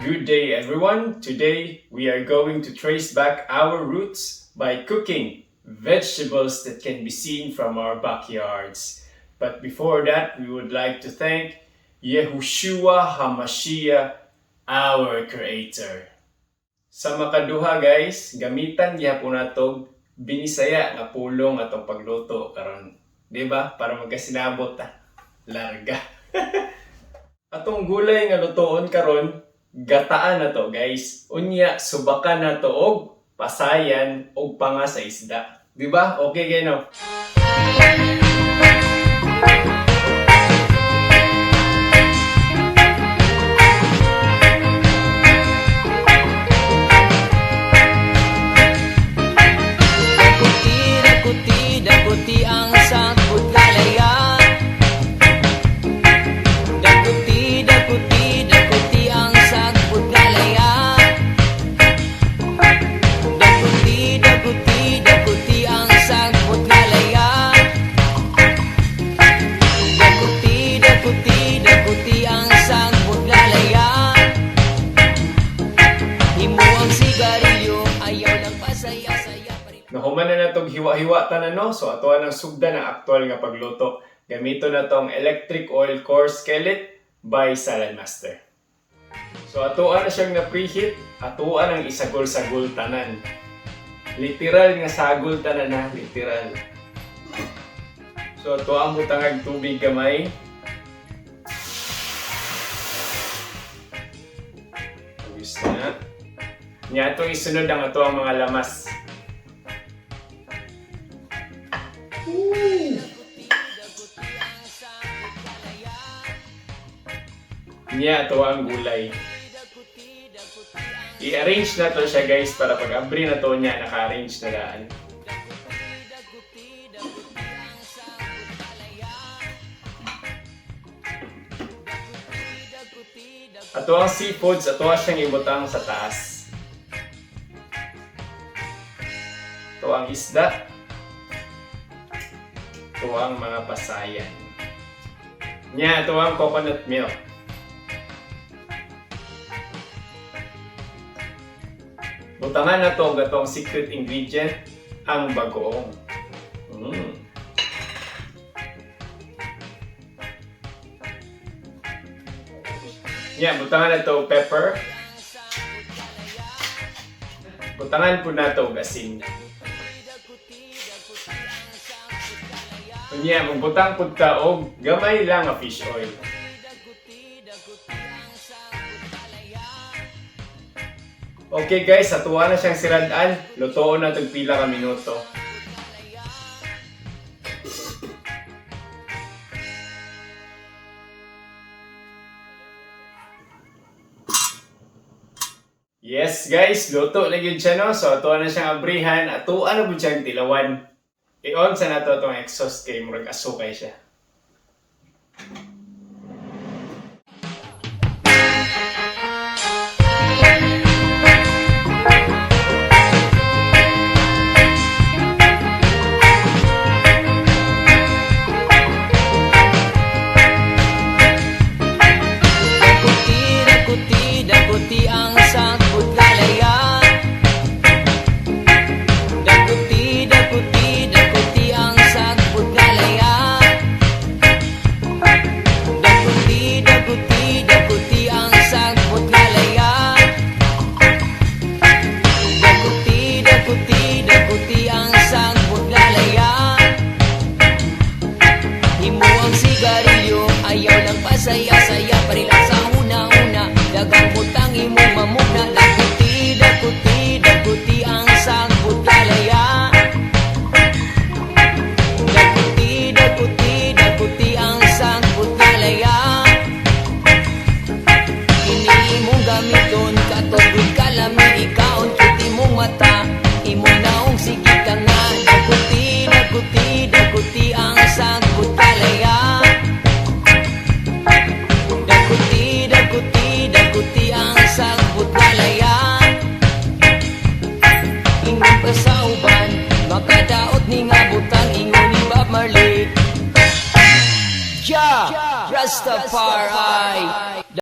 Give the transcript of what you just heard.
Good day, everyone. Today we are going to trace back our roots by cooking vegetables that can be seen from our backyards. But before that, we would like to thank Yehushua HaMashiach, our Creator. Sa makaduha, guys, gamitan gihapon natog Binisaya nga pulong atong pagluto karon. 'Di ba? Para magkasinabot ta. Larga. Atong gulay nga lutoon karon, gataan na to, guys. Unya, subakan na to og pasayan og panga sa isda. 'Di ba? Okay kay, no? Dakuti, dakuti, dakuti ang sagbot kalaya. Dakuti, dakuti, dakuti ang sagbot kalaya. Dakuti, dakuti, dakuti ang sagbot kalaya. Dakuti, dakuti, dakuti ang sagbot kalaya. Himo ang sigarilyo, ayaw lang pasaya-saya pa rin. Nahuman na natog hiwa-hiwa tanan, no? So ato nang sugdan ang aktual nga pagluto. Gamito na tong electric oil core skillet by Salad Master. So atoa na siyang na preheat, atoa nang isagol-sagol tanan. Literal nga sagol tanan ha, literal. So ato ang butangag tubig gamay. Ayos na. Nya atong isunod ang ato ang mga lamas. Niya ato ang gulay. I-arrange na to siya, guys, para pag abri na to niya, naka-arrange na daan. Ato ang seafoods, ato siyang ibutang sa taas. Ito ang isda. Ito ang mga pasayan. Nya, ito ang coconut milk. Butangan na to gatong secret ingredient, ang bagoong. Nya, butangan na to pepper. Butangan po na to og asin. Unya, magbutang pud ka og gamay lang nga fish oil. Okay guys, atuwa na siyang sirad-an. Lutoon na tog pila ka minuto. Yes guys, luto na gyud siya, no. So atuwa na siyang abrihan, atuwa na pud siyang tilawan. I-on sa nato atong exhaust kay murag aso kay siya. Dakuti, dakuti, dakuti ang sagbot kalaya. Dakuti, dakuti, dakuti ang sagbot kalaya. Dakuti, dakuti, dakuti ang sagbot kalaya. Dakuti, dakuti, dakuti ang sagbot kalaya. Himo ang sigarilyo, ayaw lang pasaya-saya, parilang sa una-una, dagang butang imong mamugna. Dakuti, dakuti, dakuti ang sagbot kalaya. Dakuti, dakuti, dakuti ang sagbot kalaya. Kini imong gamiton, katugod kalami ikaon, cut imong mata, imong naong sige ka nga. Dakuti, dakuti, dakuti ang sagbot kalaya. Dakuti, dakuti, dakuti ang sagbot kalaya. Ingon pa sa uban, makadaot ni nga butang, ingon ni Bob Marley. Ja, Rastafari.